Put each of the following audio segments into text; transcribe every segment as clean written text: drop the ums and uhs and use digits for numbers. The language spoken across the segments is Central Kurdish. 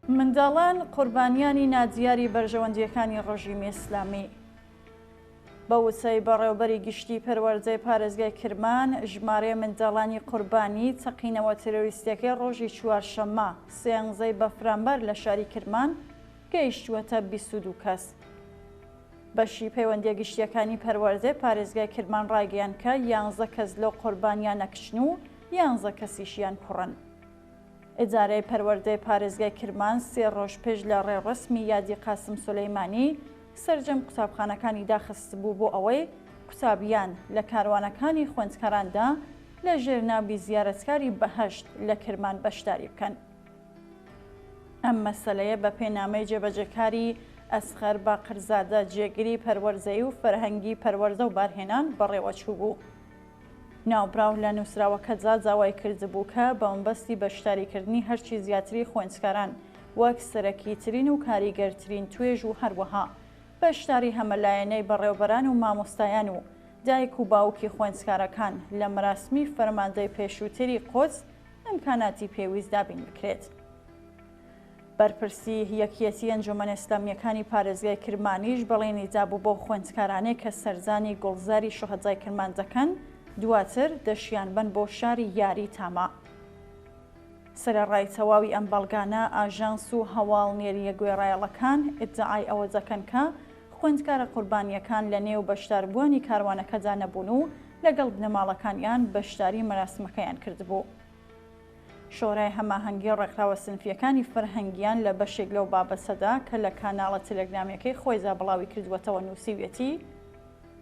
منداڵان قوربانیانی نادیاری بەرژەوەندییەکانی ڕژیمی ئیسلامی. بە وتەی بەڕێوەبەری گشتی پەروەردەی پارێزگای کرمان، ژمارەی منداڵانی قوربانی تەقینەوە تێرۆریستییەکەی ڕۆژی چوارشەممە سێانزەی بەفرانبەر لە شاری کرمان گەیشتووەتە 22 کەس. بەشی پەیوەندییە گشتییەکانی پەروەردەی پارێزگای کرمان ڕایگەیاند کە یانزە کەس لەو قوربانیانە کچن و یانزە کەسیشیان کوڕن. ئیدارەی پەروەردەی پارێزگای کرمان سێ ڕۆژ پێش لە ڕێوڕەسمی یادی قاسم سولەیمانی سەرجەم قوتابخانەکانی داخستبوو بۆ ئەوەی قوتابیان لە کاروانەکانی خوێندکاراندا لە ژێر ناوی زیارەتکاری بەهەشت لە کرمان بەشداری بکەن. ئەم مەسەلەیە بە پێ نامەی جێبەجێکاری ئەسغەر باقرزادە جێگری پەروەردەیی و فەرهەنگی پەروەردە و بارهێنان بەڕێوەچووبوو. ناوبراو لە نووسراوەکەدا داوای کردبوو کە بە مەبەستی بەشداریکردنی هەرچی زیاتری خوێندکاران وەک سەرەکیترین و کاریگەرترین توێژ و هەروەها بەشداری هەمەلایەنەی بەڕێوەبەران و مامۆستایان و دایک و باوکی خوێندکارەکان لە مەراسمی فەرماندەی پێشووتری قودس ئیمکاناتی پێویست دابین بکرێت. بەرپرسی یەکیەتی ئەنجومەنە ئیسلامییەکانی پارێزگای کرمانیش بەڵێنی دابوو بەو خوێندکارانەی کە سەردانی گوڵزاری شوهەدای کرمان دەکەن، دواتر دەشیانبەن بۆ شاری یاری تاما. سەرەڕای تەواوی ئەم بەڵگانە، ئاژانس و هەواڵنێرییە گوێڕایەڵەکان ئیدعای ئەوە دەکەن کە خوێندکارە قوربانییەکان لە نێو بەشداربووانی کاروانەکەدا نەبوون و لەگەڵ بنەماڵەکانیان بەشداری مەراسمەکەیان کردبوو. شۆرای هەماهەنگی ڕێکخراوە سنفییەکانی فەرهەنگیان لە بەشێک لەو بابەتەدا کە لە کاناڵە تەلەگرامییەکەی خۆیدا بڵاوی کردووەتەوە نووسیویەتی،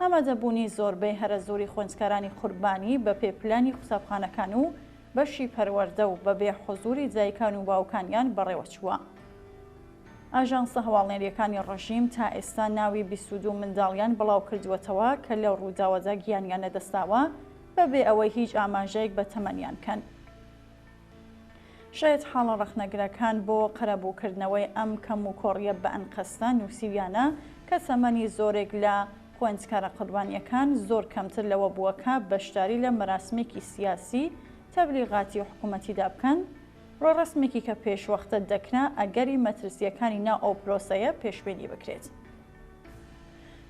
ئامادەبوونی زۆربەی هەرە زۆری خوێندکارانی قوربانی بە پێ پلانی قوتابخانەکان و بەشی پەروەردە و بە بێ حوزوری دایکان و باوکانیان بەڕێوە چووە. ئاژانسە هەواڵنێرییەکانی ڕژیم تا ئێستا ناوی 22 منداڵیان بڵاو کردووەتەوە کە لەو ڕووداوەدا گیانیان لەدەستداوە، بەبێ ئەوەی هیچ ئاماژەیەک بە تەمەنیان بکەن. شایەتحاڵە ڕەخنەگرەکان بۆ قەرەبووکردنەوەی ئەم کەموکۆڕییە بەئەنقەستە نووسیویانە کە تەمەنی زۆرێک لە خوێندکارە قوربانییەکان زۆر کەمتر لەوە بووە کە بەشداری لە مەراسمێکی سیاسی تەبلیغاتی حکوومەتیدا بکەن، ڕێڕەسمێکی کە پێشوەختە دەکرا ئەگەری مەترسییەکانی ناو ئەو پرۆسەیە پێشبینی بکرێت.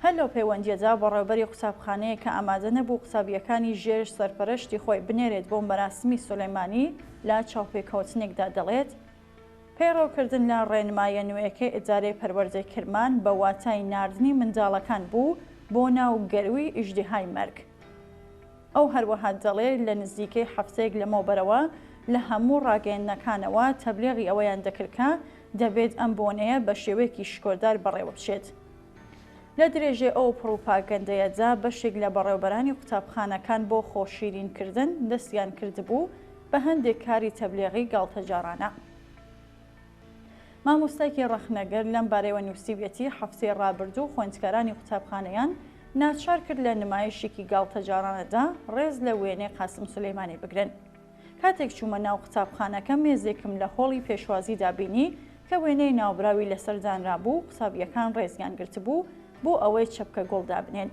هەر لەو پەیوەندییەدا بەڕێوەبەری قوتابخانەیەک کە ئامادە نەبوو قوتابییەکانی ژێر سەرپەرشتی خۆی بنێرێت بۆ مەراسمی سولەیمانی لە چاوپێکەوتنێکدا دەڵێت، پەیڕەوکردن لە ڕێنمایە نوێیەکەی ئیدارەی پەروەردەی کرمان بە واتای ناردنی منداڵەکان بوو بۆ ناو گەرووی ئیژدیهای مەرگ. ئەو هەروەها دەڵێ لە نزیکەی هەفتەیەک لەمەوبەرەوە لە هەموو ڕاگەیەندنەکانەوە تەبلیغی ئەوەیان دەکرد کە دەبێت ئەم بۆنەیە بە شێوەیەکی شکۆدار بەڕێوەبچێت. لە درێژەی ئەو پڕوپاگەندەیەدا بەشێک لە بەڕێوەبەرانی قوتابخانەکان بۆ خۆشیرینکردن دەستیان کردبوو بە هەندێک کاری تەبلیغی گاڵتەجاڕانە. مامۆستایەکی ڕەخنەگر لەم بارەیەوە نووسیویەتی، هەفتەی ڕابردوو خوێندکارانی قوتابخانەیان ناچار کرد لە نمایشێکی گاڵتەجاڕانەدا ڕێز لە وێنەی قاسم سولەیمانی بگرن. کاتێک چوومە ناو قوتابخانەکە مێزێکم لە هۆڵی پێشوازیدا بینی کە وێنەی ناوبراوی لەسەر دانرابوو و قوتابییەکان ڕێزیان گرتبوو بۆ ئەوەی چەپکە گوڵ دابنێن.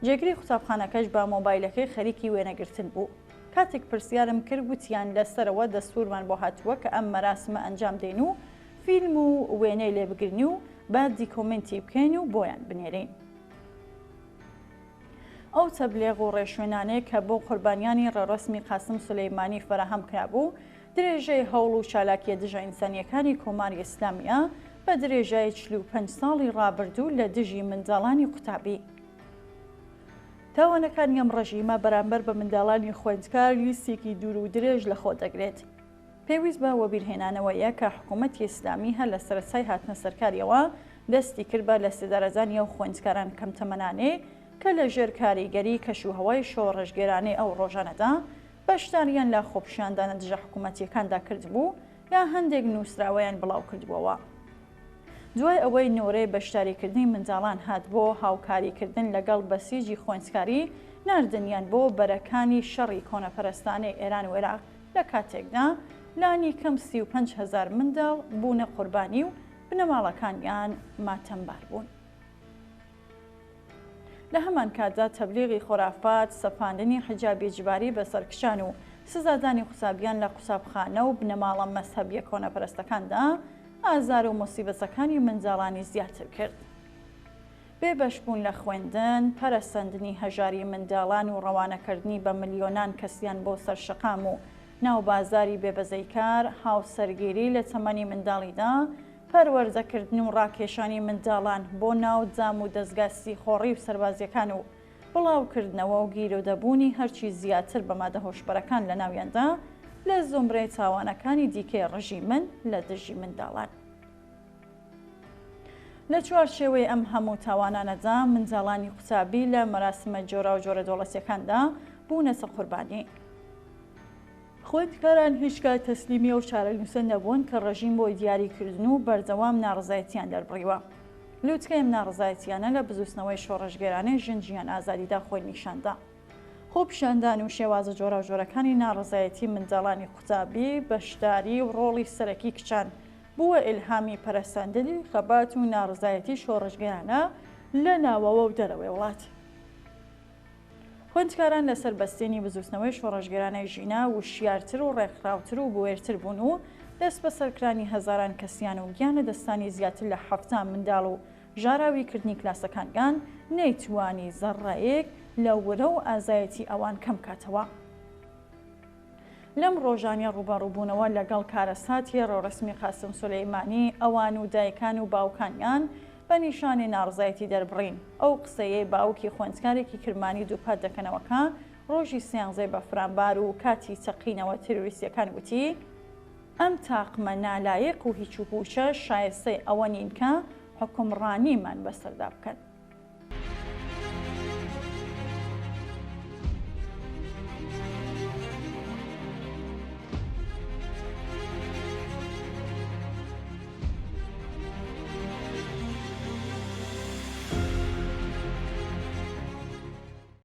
جێگری قوتابخانەکەش بە مۆبایلەکەی خەریکی وێنەگرتن بوو. کاتێک پرسیارم کرد وتیان لە سەرەوە دەستوورمان بۆ هاتووە کە ئەم مەراسمە ئەنجام دەین و فیلم و وێنەی لێ بگرین و بە دیکۆمێنتی بکەین و بۆیان بنێرین. ئەو تەبلێغ و ڕێوشوێنانەی کە بۆ قوربانیانی ڕێوڕەسمی قاسم سولەیمانی فەراهەم کرابوو، درێژەی هەوڵ و چالاکییە دژە ئینسانییەکانی کۆماری ئیسلامییە بە درێژای 45 ساڵی ڕابردوو لە دژی منداڵانی قوتابی. تاوانەکانی ئەم ڕژیمە بەرامبەر بە منداڵانی خوێندکار لیستێکی دوور و درێژ لە خۆ دەگرێت. پێویست بە وەبیرهێنانەوەیە کە حکوومەتی ئیسلامی هەر لە سەرەتای هاتنە سەرکاریەوە دەستی کرد بە لەسێدارەدانی ئەو خوێندکاران کەمتەمەنانەی کە لە ژێر کاریگەری کەشوهەوای شۆڕشگێرانەی ئەو ڕۆژانەدا بەشداریان لە خۆپیشاندانە دژە حکوومەتییەکاندا کردبوو یا هەندێک نووسراوەیان بڵاو کردبووەوە. دوای ئەوەی نۆرەی بەشداریکردنی منداڵان هات بۆ هاوکاریکردن لەگەڵ بەسیجی خوێندکاری، ناردنیان بۆ بەرەکانی شەڕی کۆنەپەرستانەی ئێران و عێراق لە کاتێکدا لانی کەم 35 هەزار منداڵ بوونە قوربانی و بنەماڵەکانیان ماتەمبار بوون. لە هەمان کاتدا تەبلیغی خورافات، سەپاندنی حیجابی ئیجباری بەسەر کچان و سزادانی قوتابیان لە قوتابخانە و بنەماڵە مەزهەبیە کۆنەپەرستەکاندا، ئازار و موسیبەتەکانی منداڵانی زیاتر کرد. بێبەشبوون لە خوێندن، پەرەسەندنی هەژاری منداڵان و ڕەوانەکردنی بە ملیۆنان کەسیان بۆ سەر شەقام و ناو بازاری بێبەزەی کار، هاوسەرگیری لە تەمەنی منداڵیدا، پەروەردەکردن و ڕاکێشانی منداڵان بۆ ناو دام و دەزگا سیخۆڕی و سەربازیەکان و بڵاوکردنەوە و گیرۆدەبوونی هەرچی زیاتر بە مادە هۆشبەرەکان لە ناویاندا لە زومرەی تاوانەکانی دیکەی ڕژیمن لە دژی منداڵان. لە چوارچێوەی ئەم هەموو تاوانانەدا منداڵانی قوتابی لە مەراسمە جۆراوجۆرە دەوڵەتیەکاندا بوونەتە قوربانی. خوێندکاران هیچکات تەسلیمی ئەو چارەنووسە نەبوون کە ڕژیم بۆی دیاری کردن و بەردەوام ناڕەزایەتیان دەربڕیوە. لوتکەی ئەم ناڕەزایەتیانە لە بزووتنەوەی شۆڕشگێرانەی ژن ژیان ئازادیدا خۆی نیشان دا. خۆپیشاندان و شێوازە جۆراوجۆرەکانی ناڕەزایەتی منداڵانی قوتابی، بەشداری و ڕۆڵی سەرەکی کچان بووە ئیلهامی پەرەسەندنی خەبات و ناڕەزایەتی شۆڕشگێرانە لە ناوەوە و دەرەوەی وڵات. خوێندکاران لەسەر بەستێنی بزووتنەوەی شۆڕشگێرانەی ژینا وشیارتر و ڕێکخراوتر و بوێرتر بوون و دەستبەسەرکرانی هەزاران کەسیان و گیان لەدەستانی زیاتر لە 70 منداڵ و ژاراویکردنی کلاسەکانیان نەیتوانی زەڕڕەیەک لە ورە و ئازایەتی ئەوان کەم کاتەوە. لەم ڕۆژانی ڕووبەڕووبوونەوە لەگەڵ کارەساتی ڕێوڕەسمی قاسم سولەیمانی، ئەوان و دایکان و باوکانیان بە نیشانەی ناڕەزایەتی دەربڕین، ئەو قسەیەی باوکی خوێندکارێکی کرمانی دووپات دەکەنەوە کە ڕۆژی سیانزەی بەفرانبار و کاتی تەقینەوە تیرۆریستییەکان وتی، ئەم تاقمە نالایق و هیچوپووچە شایستەی ئەوە نین کە حوکمڕانیمان بەسەردا بکەن.